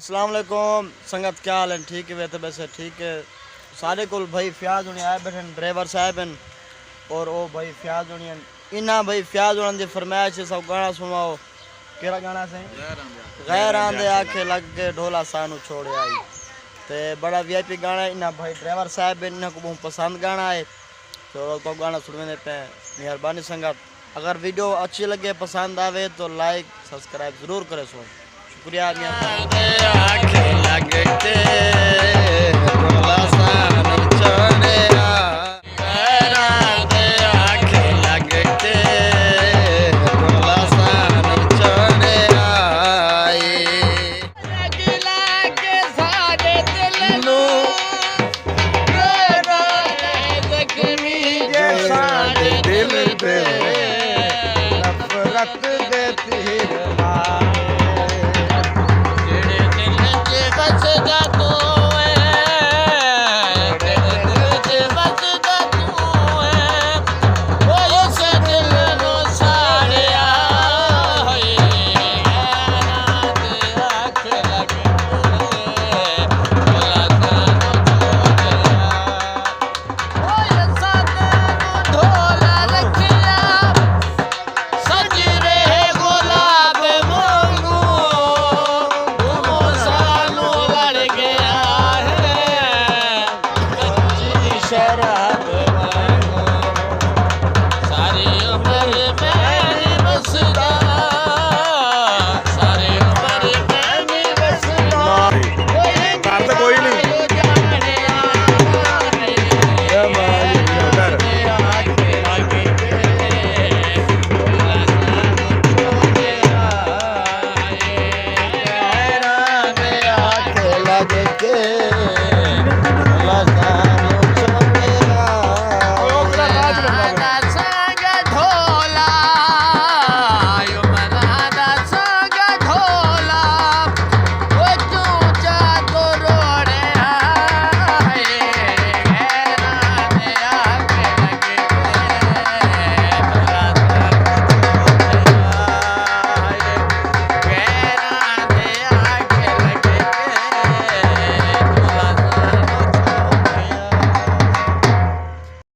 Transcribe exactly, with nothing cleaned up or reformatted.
السلام علیکم سنگت، کیا حال ہیں؟ ٹھیک ہے؟ ویسے ویسے ٹھیک ہے۔ سارے کول بھائی فیاض ہونے آئے بیٹھے ہیں، ڈرائیور صاحب ہیں، اور او بھائی فیاض ہونے ہیں۔ انہاں بھائی فیاض ہونے دی فرمائش ہے، سب گانا سنواؤ۔ کیڑا گانا سے؟ غیر آندے آکھے لگ کے ڈھولا سانو چھوڑے آئی۔ تے بڑا وی آئی پی گانا ہے۔ انہاں بھائی ڈرائیور صاحب ہیں، انہاں کو بہت پسند گانا ہے۔ تو او گانا سنویندے پئے ہیں۔ مہربانی سنگت، اگر ویڈیو اچھی لگے، پسند آوے تو لائک سبسکرائب ضرور کرے سو۔ شکریہ میاں۔